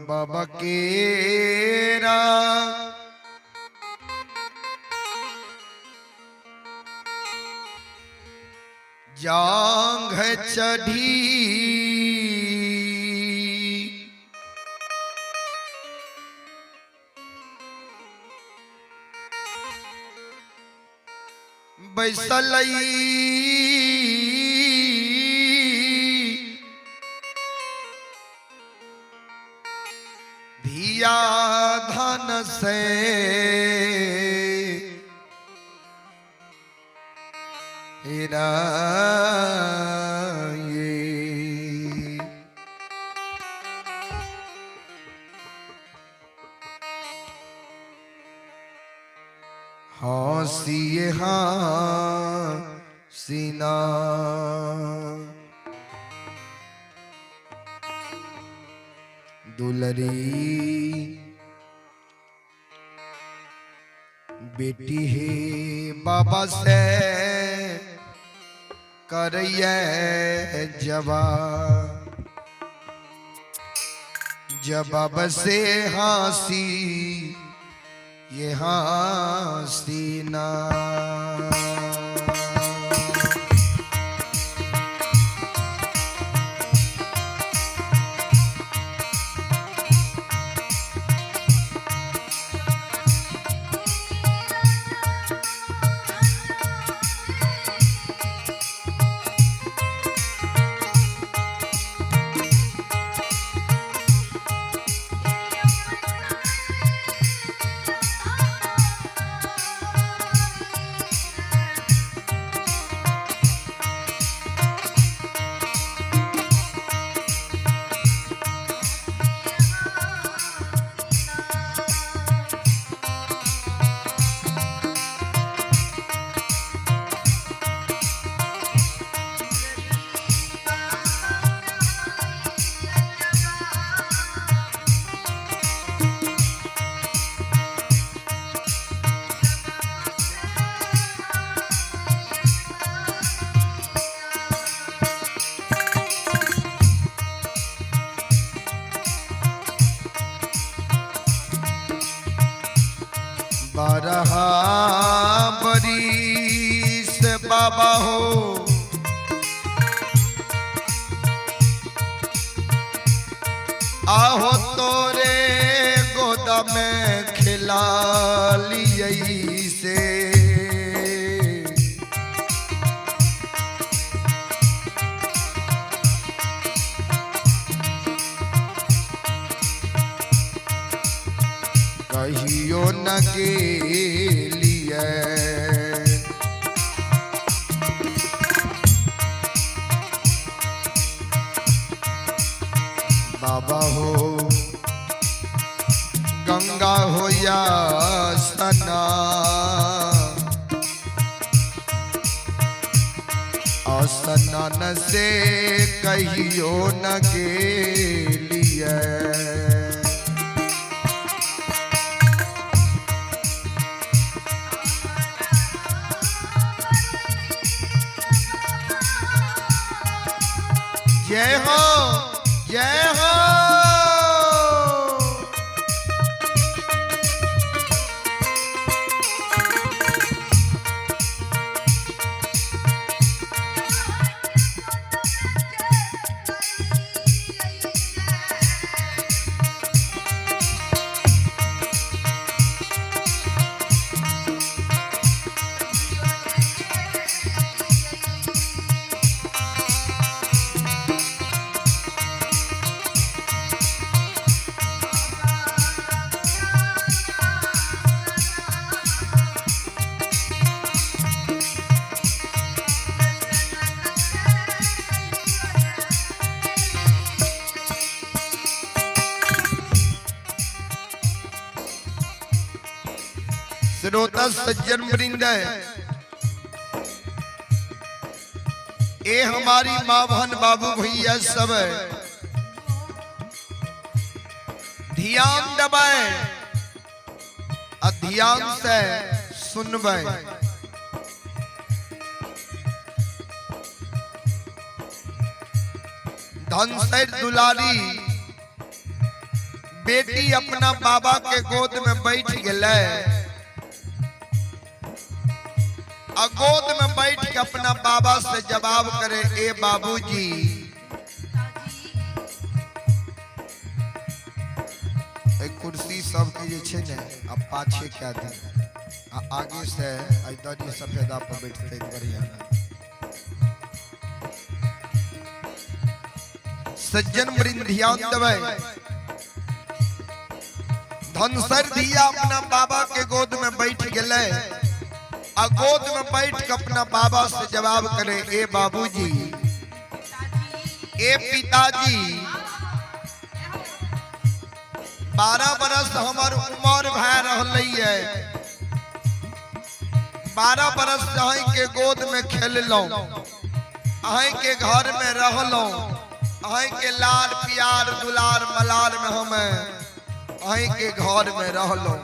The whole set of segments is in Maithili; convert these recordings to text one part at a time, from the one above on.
बाबा केरा जांघ चढ़ी बैसलई धिया धन से हेरा ये हंसिए हाँ सीना दुलरी बेटी हे बाबा से करिए जवाब जवाब से हंसी ये हंसी ना। बारह बरिस बाबा हो आहो तोरे गोद में खिला लियै से कहियो न गेलियै बाबा हो गंगा हो या सना स्नान से कहियो न गेलियै। जय हो जय हो। श्रोता सज्जन वृंद, ए हमारी माँ बहन बाबू भैया सब ध्यान दबाए और ध्यान से सुनबे। धनसर दुलारी बेटी अपना बाबा के गोद में बैठ गेलै आ गोद में बैठ के अपना बाबा से जवाब करे, ए बाबूजी, ए कुर्सी सबके जे छै ने आ पाछे कए दे आ आगे से एहि दरी सफेदा पर बैठते बढ़िया। सज्जन वृंद ध्यान देबै। धनसर धिया अपना बाबा के गोद में बैठ गेलै आ गोद में बैठ के अपना बाबा से जवाब करे, ए बाबूजी, ए पिताजी, 12 बरस हमर उम्र भए रहलै है, 12 बरस अहीं के गोद में खेललहुँ, अहीं के घर में रहलहुँ, अहीं के लार प्यार दुलार मलार में हम अहीं के घर में रहलहुँ,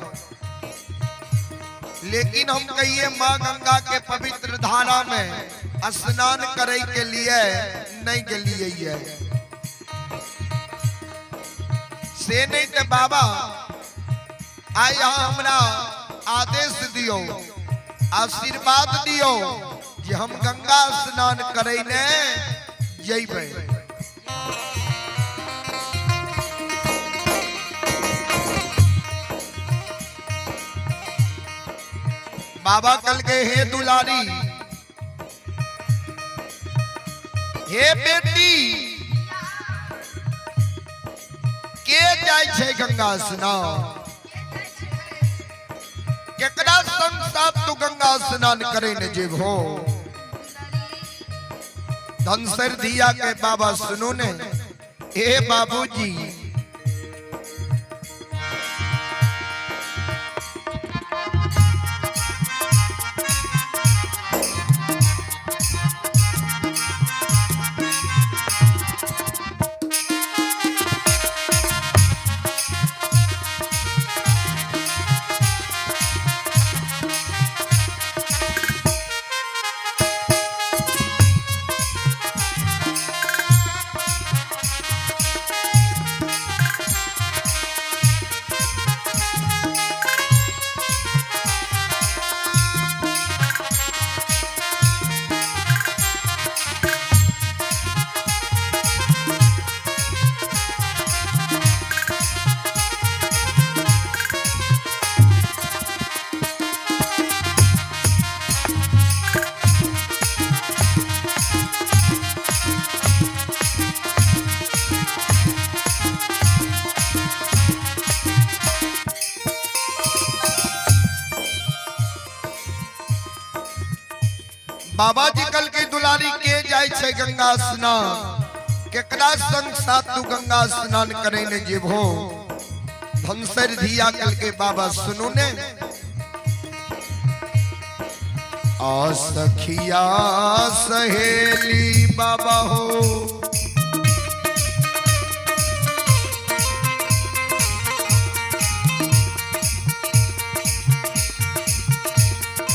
लेकिन हम कहिए माँ गंगा के पवित्र धारा में स्नान करे के लिए नहीं गेलिए। से नहीं ते बाबा आइ अहाँ हमरा आदेश दियौ, आशीर्वाद दियौ जे हम गंगा स्नान करे ने जइबै। बाबा कल के हे दुलारी, हे बेटी, के जाय छै गंगा स्नान, केकरा संग साथ तू गंगा स्नान करे ने जेबहो। धनसर धिया के बाबा सुनो ने, ए बाबूजी, बाबा जी कल के दुलारी के जाय छै गंगा स्नान, केकरा संग साथ तू गंगा स्नान करे ने जेबहो। धनसर धिया कल के बाबा सुनो ने, आ सखिया सहेली बाबा हो,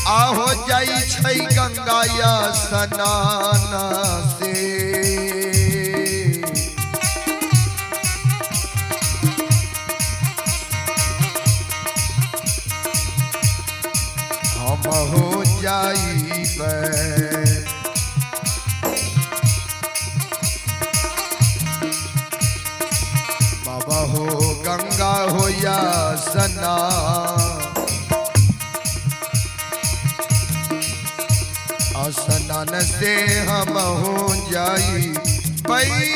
आहो जाई छै गंगा या स्नान से। हम हो जाइबै बाबा हो गंगा हो या स्नान, स्नान से हम हो जाई पई।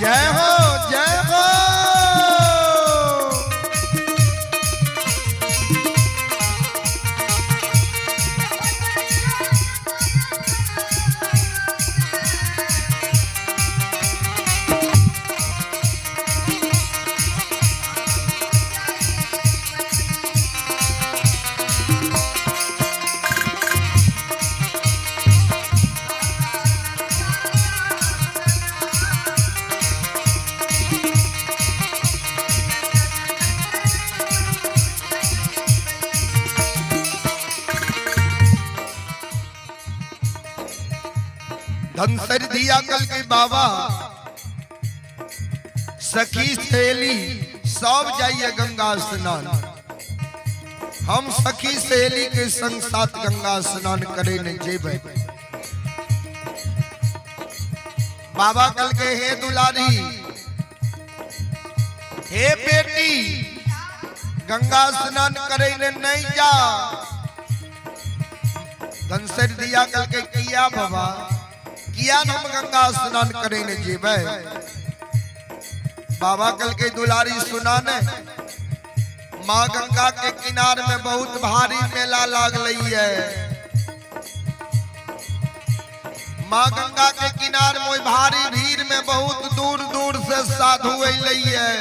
जय हो जय हो। धनसर दिया कल के बाबा सखी सहेली सब जाइए गंगा स्नान, हम सखी सहेली के संग साथ गंगा स्नान करे नहीं जेबै। बाबा कल के हे दुलारी हे बेटी गंगा स्नान करे नहीं जा। धनसर दिया कल के किया बाबा किया हम गंगा स्नान करे ने जेबै। बाबा कल के दुलारी सुना ने माँ गंगा के किनार में बहुत भारी मेला लागल है। माँ गंगा के किनार में भारी भीड़ में बहुत दूर दूर से साधु अलै है,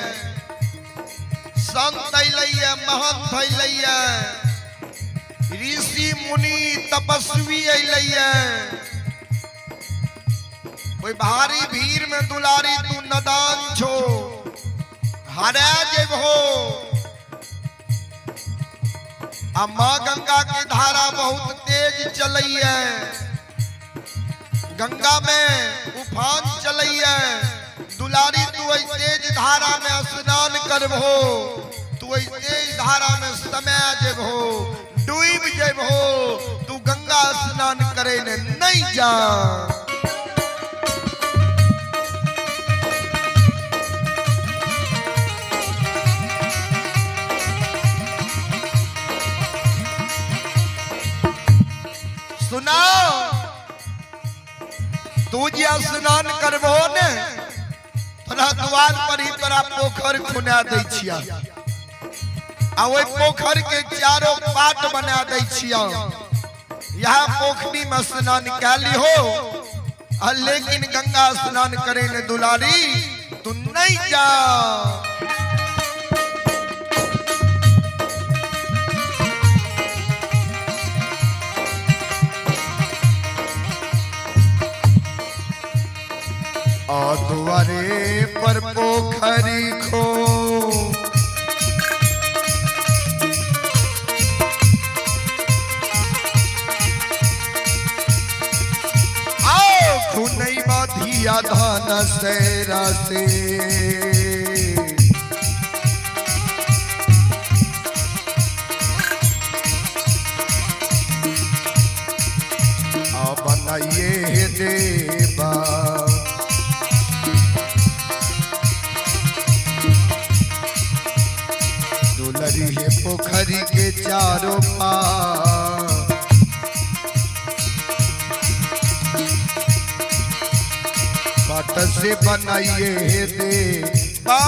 संत अलै है, महंत अलै है, ऋषि मुनि तपस्वी अलै है। ओहि भारी भीड़ में दुलारी तू नदान छो, हरा जेबहो। आ माँ गंगा के धारा बहुत तेज चलैया, गंगा में उफान चलैया। दुलारी तू एहि तेज धारा में स्नान करबहो, तू एहि तेज धारा में समय जेबहो, डूब जेबहो, तू गंगा स्नान करे ने नहीं जा। सुनाओ तू जे स्नान करबहो ने तोरा द्वार पर ही तोरा पोखर खुना दै छिया, आ ओहि पोखर के चारों पाट बना दै छिया। यहाँ पोखरी में स्नान कै लिहो, आ लेकिन गंगा स्नान करे ने दुलारी तू नहीं जा। दुआरे पर पोखरी खो आओ खुनई धिया धान सेरा से। आ बनाइए देवा दुलरी है पोखरी के चारों पार। पट से बनाइए देवा।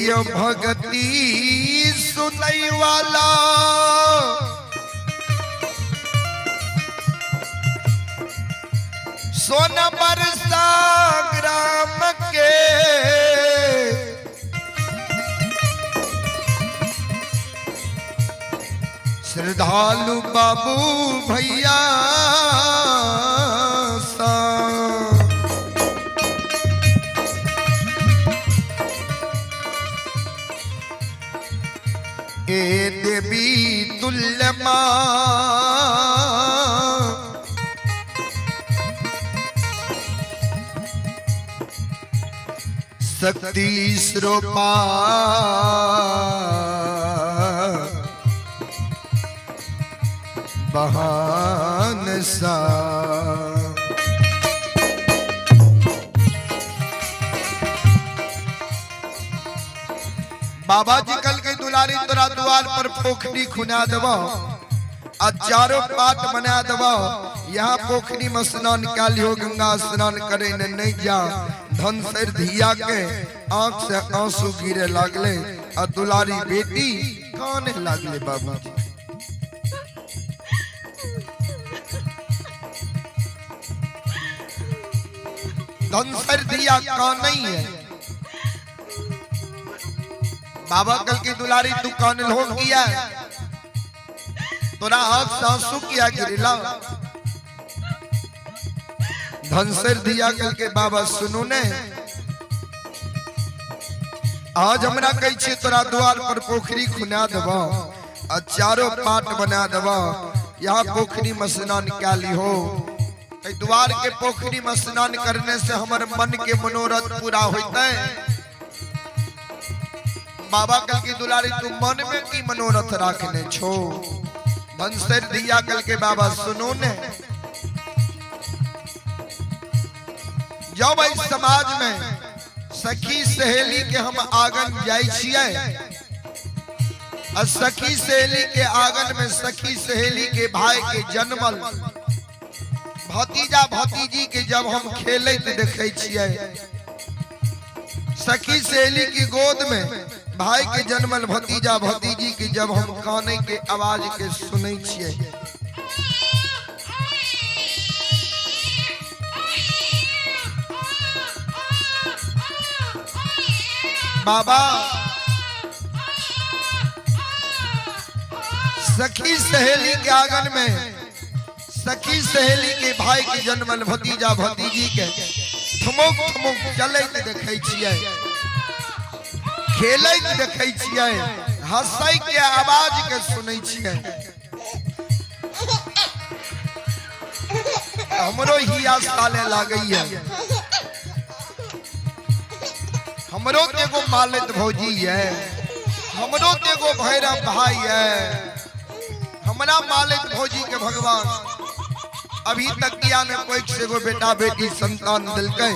हे भगती सुनई वाला सोन बरसा ग्राम के श्रद्धालु बाबू भैया सा। ए देवी तुल्य मां शक्ति स्वरूपा बहान सा। बाबा जी कल के दुलारी तोरा द्वार पर पोखरी खुना देबो आ चारों पाट बना देबो। यहाँ पोखरी में स्नान कल हो, गंगा स्नान करे ने नहीं जा। धनसर धिया के आंख से आंसू गिरे लागले आ दुलारी बेटी काने लागले। बाबू जी धनसर धिया कान नहीं है। बाबा कल की दुलारी तू कान हो किया, तोरा आंख से आंसू किया गिरला। धनसर दिया कल के बाबा सुनू ने, आज हमरा कहै छियै तोरा द्वार पर पोखरी खुना देबो आ चारो पाट बना देबो। यहाँ पोखरी में स्नान कए लिहो। द्वार के पोखरी में स्नान करने से हमर मन के मनोरथ पूरा होते। बाबा कल की दुलारी तू मन में की मनोरथ राखने छो। धनसर दिया कल के बाबा सुनो ने, जब इस समाज में सखी सहेली के हम आंगन जाय छियै और सखी सहेली के आंगन में सखी सहेली के भाई के जन्मल भतीजा भतीजी के जब हम खेलैत देखै छियै, सखी सहेली की गोद में भाई के जन्मल भतीजा भतीजी के जब हम काने के आवाज के सुनै छियै, बाबा सखी सहेली के आंगन में सखी सहेली के भाई के जन्मल भतीजा भतीजी के ठुमुक ठुमुक चलैत देखै छियै, खेलैत देखै छियै, हंसै के आवाज के सुनै छियै, हमरो हिया साले लागैया। हमरो के एगो मालिक भौजी है, हमरो के एगो भैरव भाई है। हमरा मालिक भौजी के भगवान अभी तक किया ने कोई से एगो बेटा बेटी संतान दिलकै।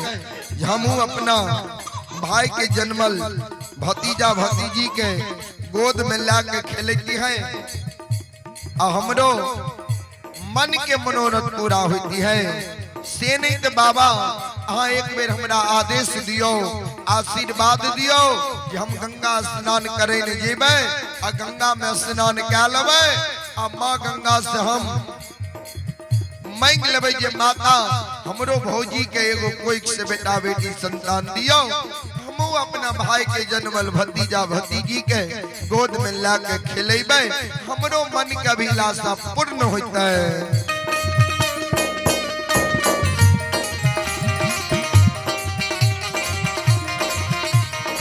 हमहू अपना भाई के जन्मल भतीजा भतीजी के गोद में ला के खेलती है आ हमरो मन के मनोरथ पूरा होती है। से नहीं तो बाबा अहाँ एक बेर हमरा आदेश दियो, आशीर्वाद दियो कि हम गंगा स्नान करे ने जेबै आ गंगा में स्नान कए लेबै आ माँ गंगा से हम मांग लेबै जे माता हमरो भौजी के एगो कोई से बेटा बेटी संतान दियो, हमहू अपना भाई के जन्मल भतीजा भतीजी के गोद में ला के खेलेबै, हमरो मन के अभिलाषा पूर्ण होतै।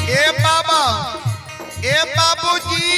ए बाबा, ए बाबूजी,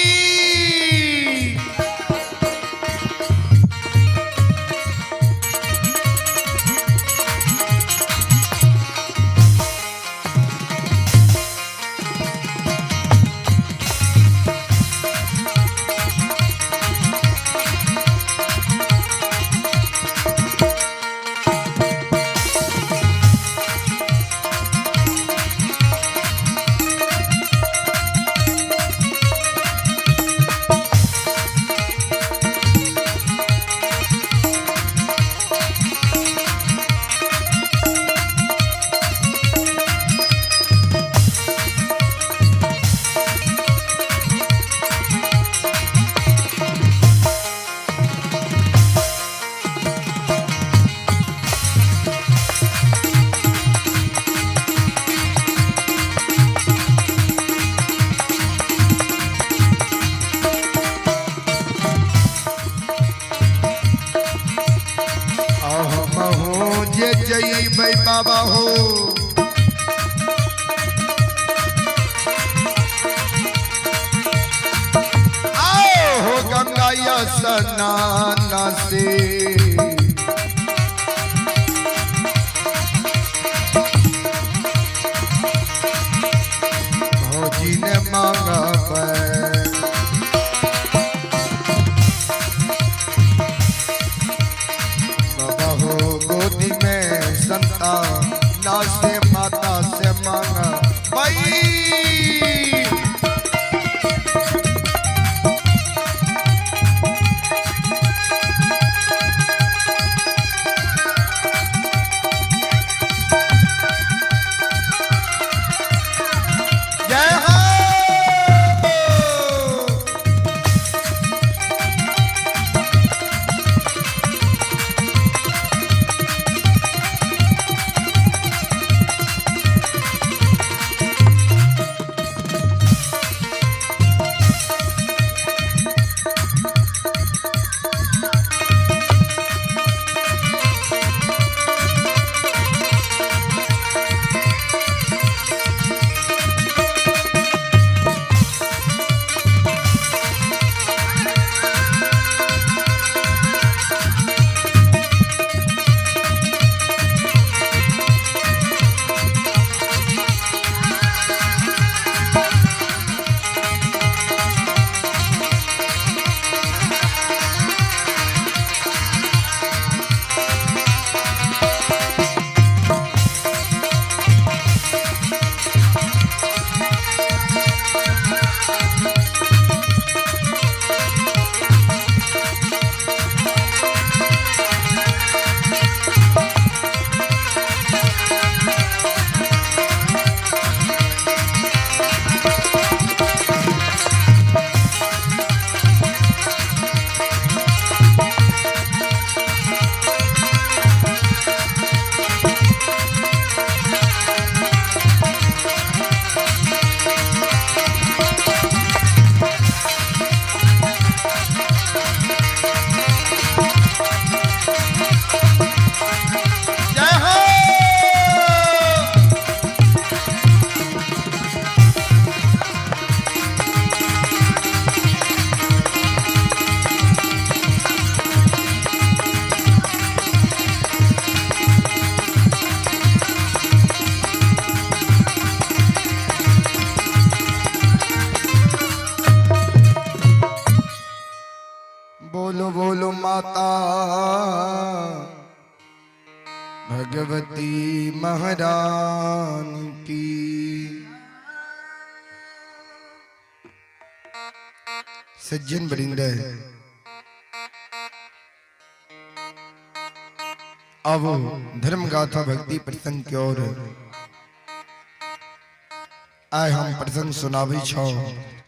बाबा हो। आओ हो गंगा स्नान से। भौजी ने मांगा बाबा हो गोदी में संतान से माता से मांगा भाई। जय हो। जय हो। बोलो बोलो माता भगवती महारानी की। सज्जन वरिंद, अब धर्म गाथा भक्ति प्रसंग की ओर आए हम प्रसंग सुनावे छो।